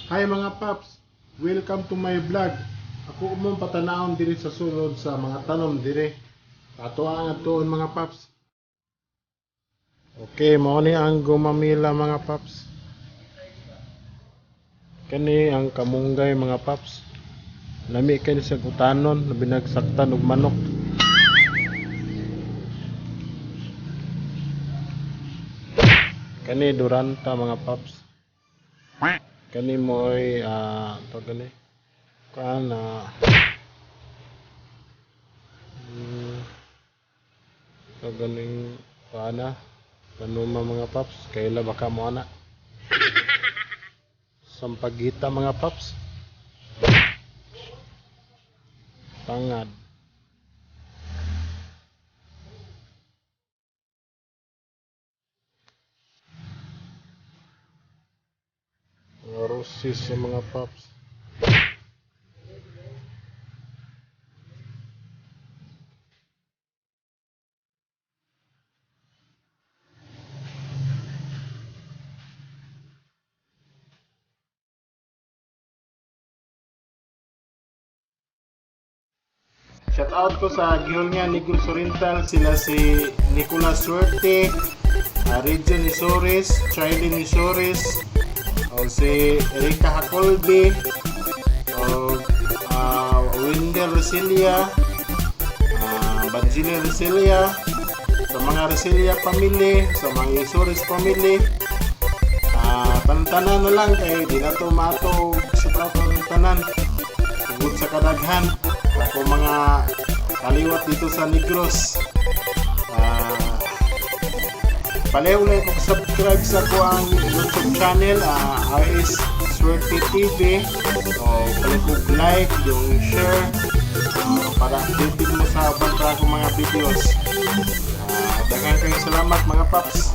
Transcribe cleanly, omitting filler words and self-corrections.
Hi mga paps, welcome to my vlog. Ako umong patanawon diri sa sulod sa mga tanom diri. Ato ang atuon, mga paps. Okay, mao ni ang gumamela, mga paps. Kani ang kamunggay, mga paps. Lami kani sa utanon, binagsaktan og manok. Kani duranta, mga paps. Kani mo'y to gani kuan na to ganing kuana kanuma, mga paps, kaila baka mo ana sampagita, mga paps, tangad. Mga roses sa mga paps. Shout out ko sa Gihulngan Negros Oriental, sila si Nicolas Suerte, Regine Misores, Charlie Misores, o si Erika Hacolbe, o Wendell Rosilia, Banjili Rosilia, sa mga Rosilia family, sa mga Isores family, tantanan na lang kay di na to mato shout out ang tanan. Tungod sa kadaghan ako mga kaliwat dito sa Negros. Paleho lang ko subscribe sa ko ang YouTube channel, RS Suerte TV, o palit ko like, yung share, para updated mo sa ubang pa akong mga videos. Daghan kayong salamat, mga paps.